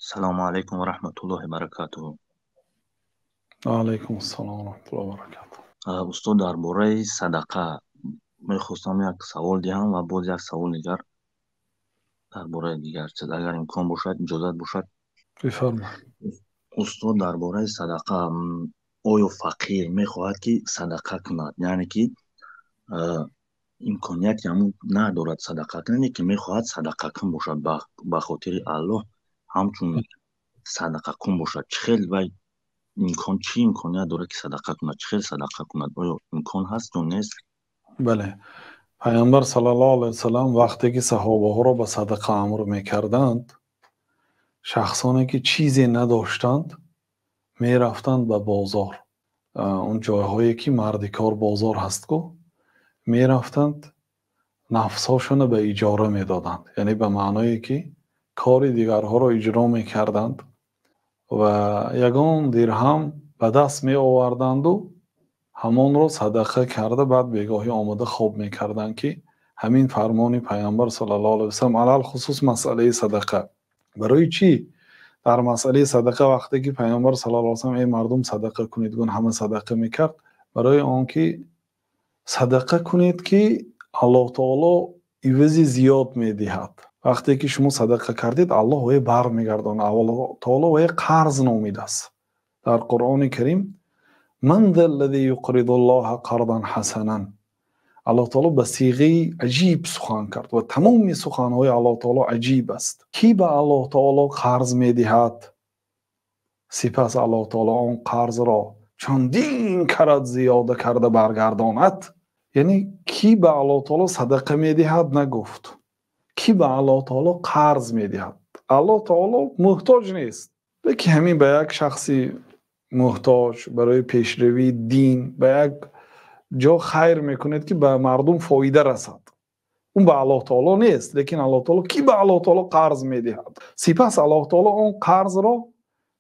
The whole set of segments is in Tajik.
Салому алайкум ва раҳматуллоҳи баракатуҳу. Ва алайкум ассалом ва раҳматуллоҳи ва баракатуҳ. Устод, дар бораи садақа мехостам як савол диҳам ва боз як савол дигар дар бораи дигар чиз, агар имкон бошад, иҷозат бошад. Бифарма. Устод, дар бораи садақа, оё фақир мехоҳад ки садақа кунад, яъне ки имконияти ҳамун надорад садақа кунад, ки мехоҳад садақакун бошад, ба хотири Аллоҳ ҳамчун садақакун бошад, чӣ хел вай имкон, чӣ имконият дорад ки садақа кунад, чӣ хел садақа кунад, оё имкон ҳаст ё нест? Бале, Пайғамбар саллаллоҳу алайҳи васаллам вақте ки саҳобаҳоро ба садақа амр мекарданд, шахсоне ки чизе надоштанд мерафтанд ба бозор, он ҷойҳое ки мардикор бозор ҳаст-ку, мерафтанд, нафсҳошонро ба иҷора медоданд, яъне ба маъное ки кори дигарҳоро иҷро мекарданд ва ягон дирҳам ба даст меоварданду ҳамонро садақа карда, баъд бегоҳӣ омада хоб мекарданд, ки ҳамин фармони Пайғамбар саллаллоҳу алайҳи васаллам алалхусус масъалаи садақа. Барои чӣ дар масъалаи садақа вақте ки Пайғамбар саллаллоҳу алайҳи васаллам эй мардум садақа кунед гун ҳама садақа мекард? Барои он ки садақа кунед ки Аллоҳ таоло ивази зиёд медиҳад. Вақте ки шумо садақа кардед, Аллоҳ вай бармегардонад. Аллоҳ таоло вай қарз номидааст дар Қуръони Карим. Ман за аллази юқридуллоҳа қардан ҳасанан. Аллоҳ таоло ба сиғаи аҷиб сухан кард ва тамоми суханҳои Аллоҳ таоло аҷиб аст. Кӣ ба Аллоҳ таоло қарз медиҳад, сипас Аллоҳ таоло он қарзро чандин карат зиёда карда баргардонад? Яъне кӣ ба Аллоҳ таоло садақа медиҳад нагуфт, кӣ ба Аллоҳ таоло қарз медиҳад. Аллоҳ таоло муҳтоҷ нест, лекин ҳамин ба як шахси муҳтоҷ барои пешравии дин ба як ҷо хайр мекунед ки ба мардум фоида расад. Он ба Аллоҳ таоло нест, лекин Аллоҳ таоло кӣ ба Аллоҳ таоло қарз медиҳад, сипас Аллоҳ таоло он қарзро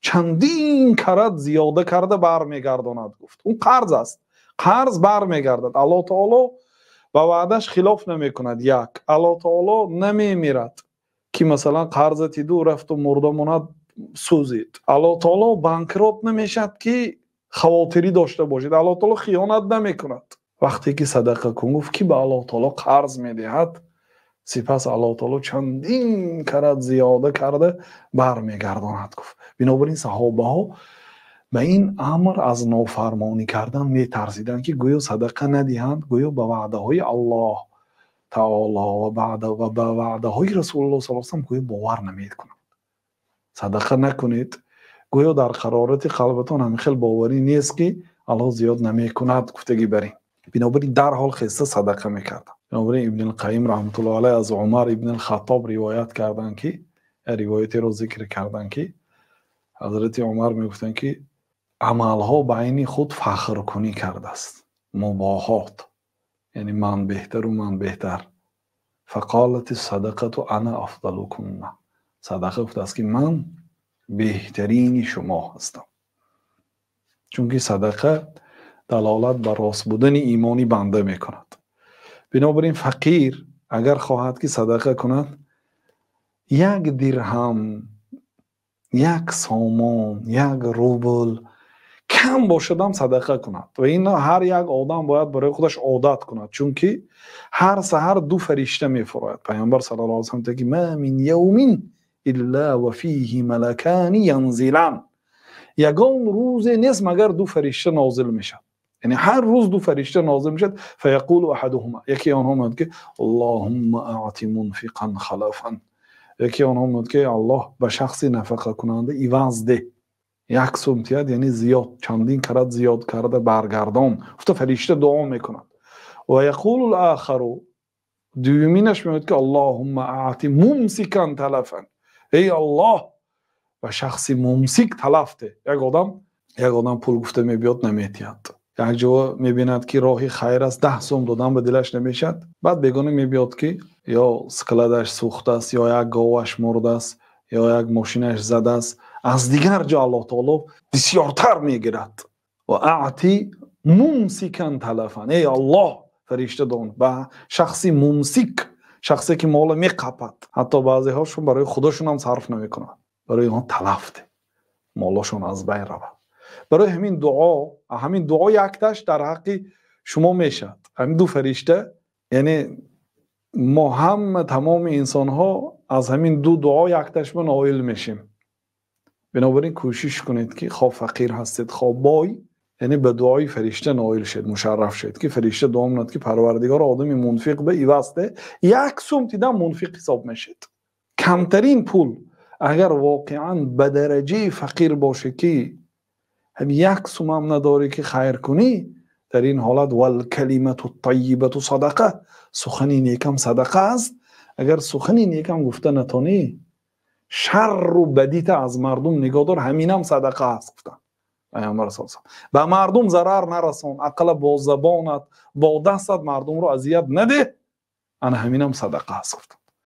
чандин карат зиёда карда бармегардонад гуфт. Он қарз аст, қарз бармегардад. Аллоҳ таоло ба ваъдаш хилоф намекунад. Як, Аллоҳ таоло намемирад ки масалан қарзати ду рафту мурда монад сӯзид. Аллоҳ таоло банкрот намешавад ки хавотирӣ дошта бошед. Аллоҳ таоло хиёнат намекунад. Вақте ки садақа кун гуфт, ки ба Аллоҳ таоло қарз медиҳад, сипас Аллоҳ таоло чандин карат зиёда карда бармегардонад гуфт. Бинобар ин саҳобаҳо ба ин амр аз нофармонӣ кардан метарсиданд, ки гӯё садақа надиҳанд, гӯё ба ваъдаҳои Аллоҳ таоло ва ба ваъдаҳои Расулуллоҳ саллаллоҳу алайҳи васаллам гӯё бовар намекунанд. Садақа накунед, гӯё дар қарорати қалбатон ҳамин хел боварӣ нест ки Аллоҳ зиёд намекунад гуфтагӣ барин. Бинобар ин дарҳол хеста садақа мекарданд. Бинобар ин Ибни Қайим раҳматуллоҳи алайҳ аз Умар ибни Хаттоб ривоят карданд ки, ривоятеро зикр карданд ки ҳазрати Умар мегуфтанд ки амалҳо байни худ фахркунӣ кардааст, мубоҳот, яъне ман беҳтару ман беҳтар. Фақолати садақату ана афдалукунна. Садақа гуфтааст ки ман беҳтарини шумо ҳастам. Чунки садақа далолат бар рост будани имони банда мекунад. Бинобар ин фақир агар хоҳад ки садақа кунад, як дирҳам, як сомон, як рубл кам бошадам садақа кунад. Ва ин ҳар як одам бояд барои худаш одат кунад, чунки ҳар саҳар ду фаришта мефурояд. Пайғамбар саллаллоҳу алайҳи васаллам мегӯяд ки ма мин явмин илла ва фиҳи малакани янзилан. Ягон рӯзе нест магар ду фаришта нозил мешавад. Яъне ҳар рӯз ду фаришта нозил мешавад. Фаяқулу аҳадуҳума, яке онҳо мегӯяд ки Аллоҳумма аъти мунфиқан халафан, яке онҳо мегӯяд ки Аллоҳ ба шахси нафақакунанда иваз деҳ, як сум тиҳад, яъне зиёд, чандин карат зиёд карда баргардон. Гуфта фаришта дуо мекунад. Ва яқулу л-охару, дуюминаш мегӯяд ки Аллоҳумма аъти мумсикан талафан, эй Аллоҳ ба шахси мумсик талаф деҳ. Як одам пул гуфта мебиёд, наметиҳад. Як ҷо мебинад ки роҳи хайр аст, 10 сум додан ба дилаш намешавад. Баъд бегона мебиёд ки ё складаш сӯхтааст, ё як говаш мурдааст, ё як мошинаш задааст. Аз дигар ҷо Аллоҳ таоло бисёртар мегирад. Ва аъти мумсикан талафан, эй Аллоҳ фаришта дон ба шахси мумсик, шахсе ки мола меқапад. Ҳатто баъзеҳошон барои худошон ҳам сарф намекунанд. Барои онҳо талаф де, молошон аз байн равад. Барои ҳамин дуо, ҳамин дуо якташ дар ҳаққи шумо мешавад. Ҳамин ду фаришта, яъне мо ҳама, тамоми инсонҳо аз ҳамин ду дуо якташ ба ноил мешем. Бинобар ин кӯшиш кунед, ки хо фақир ҳастед, хо бой, яъне ба дуои фаришта ноил шед, мушарраф шед, ки фаришта дуо менад, ки Парвардигор, одами мунфиқ ба иваз де. Як сум дидам, мунфиқ ҳисоб мешед. Камтарин пул, агар воқеан ба дараҷаи фақир боше, ки як сумам надорӣ, ки хайр кунӣ, дар ин ҳолат валкалимату тайибату садақа, сухани некам садақа аст. Агар сухани некам гуфта натонӣ, шарру бадита аз мардум нигоҳ дор, ҳаминам садақа аст, гуфтанд Пайғамбар с. Ба мардум зарар нарасон, ақалла бо забонат, бо дастат мардумро азият надеҳ, ана ҳаминам садақа аст, гуфтанд.